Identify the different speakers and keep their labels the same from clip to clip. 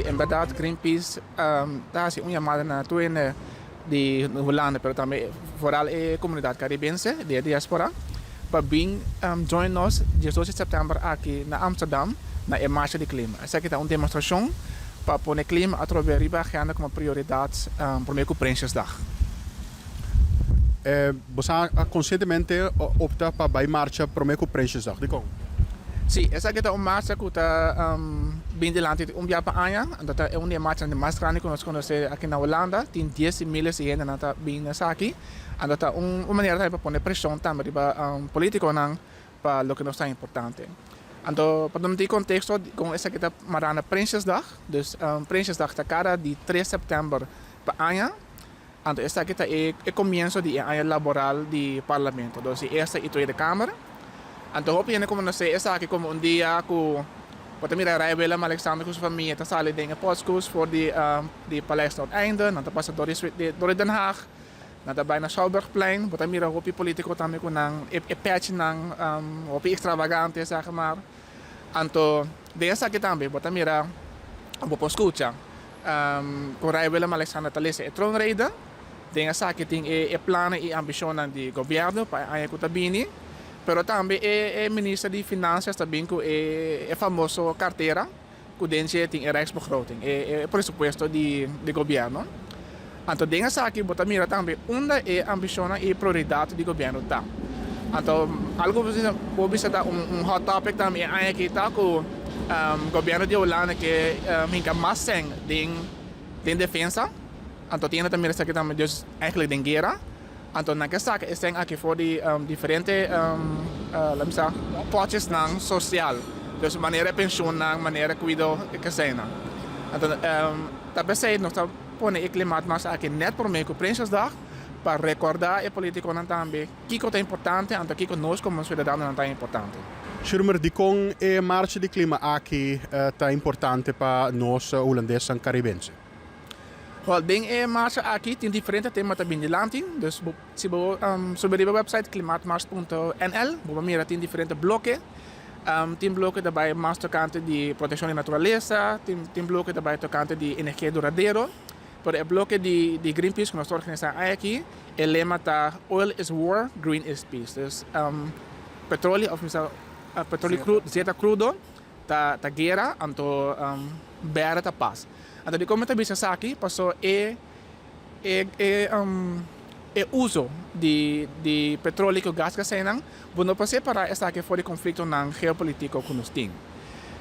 Speaker 1: Si, en berdad Greenpeace ta haci un yamada na tur hende di Hulanda, pero tambe vooral e comunidad Caribense di e diaspora, pa bin join nos 12 di september aki na Amsterdam na e Marcha di Klima. Esaki ta un demostracion pa pone klima atrobe riba agenda como prioridad prome cu Prinsjesdag.
Speaker 2: Bo sa a konsientemente opta pa bai marcha promé ku Prinsjesdag. Dikon?
Speaker 1: Sí, esaki ta un marcha ku ta bin dilanti un bia pa aña. Anto ta un di e marchanan di mas grandi ku nos konosé aki na Hulanda. Tin dies di miles di hendenan ta bin na esaki. Anto ta un manera tambe pa pone preshon tambe riba politikonan pa loke nos ta importante. Anto pa duna tin konteksto kon esaki ta mará na Prinsjesdag. Dus Prinsjesdag ta kada di tres sèptèmber pa aña. Anto esaki ta e e comienso di e aña laboral di Parlamento, dus di Eerste y Tweede Kamer. Anto hopi hende conoce esaki como un dia cu bo ta mira Rey Willem Alexander cu su famia ta sali den e postkoets for di di Paleis Noordeinde, nan ta pasa door di door di Den Haag, nan ta bay na Schouwburgplein, bo ta mira hopi politico tambe cu nan e e pechnan hopi extravagante zeg maar. Anto den esaki tambe bo ta mira bo por scucha Ku Rei Willem Alexander ta lesa e troonrede. Den esaki tin e plannan i ambishonnan di gobièrnu pa e aña ku ta bini, pero tambe e minister di Finansias ta bin ku e famoso kartera ku den dje tin e Rijksbegroting, e presupuesto di gobièrnu. Anto den esaki bo ta mira tambe unda e ambishonnan i prioridat di gobièrnu ta. Anto algu bo bisa ta un hot topic tambe e aña aki ta ku gobièrnu di Hulanda ke hinka mas sèn den defensa. Anto tin hende ta mira esaki tambe dus eigenlijk den guera. Anto nan ke saka e sèn aki for di diferente laat mi sa potjesnan sosial. Dus manera penshunnan, manera kuido e kesenan. Anto ta p'esei nos ta pone e klimaatmars aki nèt promé ku Prinsjesdag. Pa rekordá e politikonan tambe kiko ta importante anto kiko nos komo siudadanonan ta importante.
Speaker 2: Schurmer, dikon e marcha di klima aki ta importante pa nos hulandesnan karibense?
Speaker 1: Wèl, den e marcha aki tin diferente tema ta bin dilanti. Dus bo si bo subi riba e wèpsait klimaatmars punto nl bo por mira tin diferente bloke. Tin bloke ta bai mas tokante di protekshon di naturalesa, tin bloke ta bai tokante di energia duradero. Pero e bloke di di Greenpeace ku nos ta organisá aki, e lema ta Oil is war, green is peace. Dus petroleo òf mester petroleo krudo, zeta krudo ta ta guera, anto bèrdè ta pas. Anto dikon mi ta bisa esaki? Paso e e e e uso di di petroleo ku gas ku eseinan bo no por separá esaki for di konfliktonan geopolitiko ku nos tin.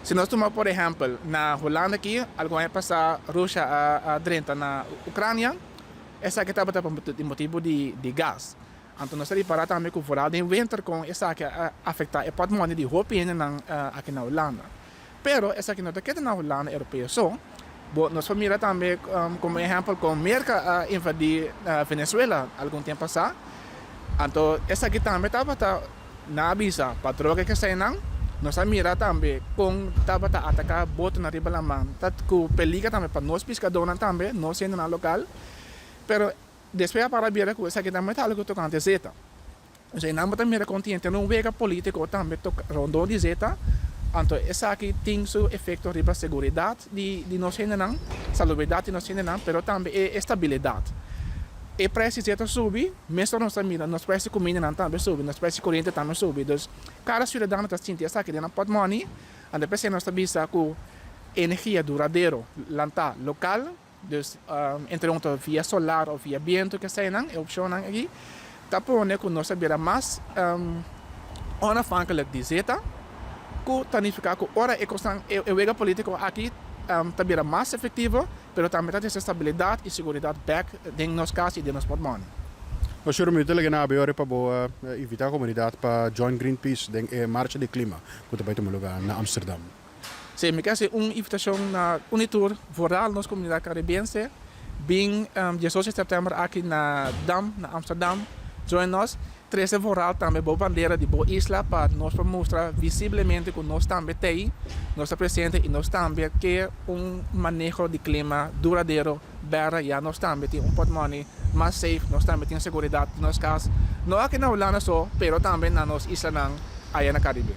Speaker 1: Si nos tuma por ehèmpel na Hulanda aki, algun aña pasá Rusha a drenta na Ukrania, esaki tabata pa motibu di gas. Anto nos ta ripará tambe ku foral den winter kon esaki a afektá e pòtmòni di hopi hendenan aki na Hulanda. Pero esaki no ta keda na Hulanda Europeo so. Bo nos por mira tambe komo ehèmpel kon Merka a invadí Venezuela algun tempu pasá. Anto esaki tambe tabata nan a bisa pa droga keseinan. Nos a mira tambe kon tabata ataká botonan riba laman. Ta ku peliger tambe pa nos piskadónan tambe, nos hendenan lokal. Pero despues a para bira ku esaki tambe ta algu tokante zeta. Entonces nan bo ta mira kon tin un wega politico tambe rondó di zeta, anto esaki tin su efecto riba seguridad di nos hendenan, salubridad di nos hendenan, pero tambe e estabilidad. E prijs di zeta subi, mesora nos ta mira nos prijs di cumindanan tambe subi, nos prijs di coriente tambe subi. Dus cada ciudadano ta sinti esaki den nan portmoney, anto p'esei nos ta bisa cu energia duradero lanta local, Dus entre otro via solar of via biento ke eseinan, e opshonnan aki ta pone ku nos ta bira mas onafhankelijk di zeta, ku ta nifiká ku ora e kosnan, e wega polítiko aki ta bira mas efektivo, pero tambe ta trese stabilidat i seguridat bèk den nos kas i den nos pòtmòni.
Speaker 2: Señor, mi ta lege na abi ora pa bo invitá komunidat pa join Greenpeace den e marcha di klima ku ta bai tuma lugá na Amsterdam.
Speaker 1: Sí, mi ke hasi un invitashon na un i tur, vooral nos komunidat karibense, bin 18 di sèptèmber aki na Dam, na Amsterdam, join nos, trese vooral tambe bo bandera di bo isla pa nos por mustra visiblemente ku nos tambe t'ei, nos ta presente i nos tambe ke un maneho di klima duradero bèrdè, ya nos tambe tin un pòtmòni mas safe, nos tambe tin seguridat di nos kas, no aki na Hulanda so, pero tambe na nos islanan aya na Karibe.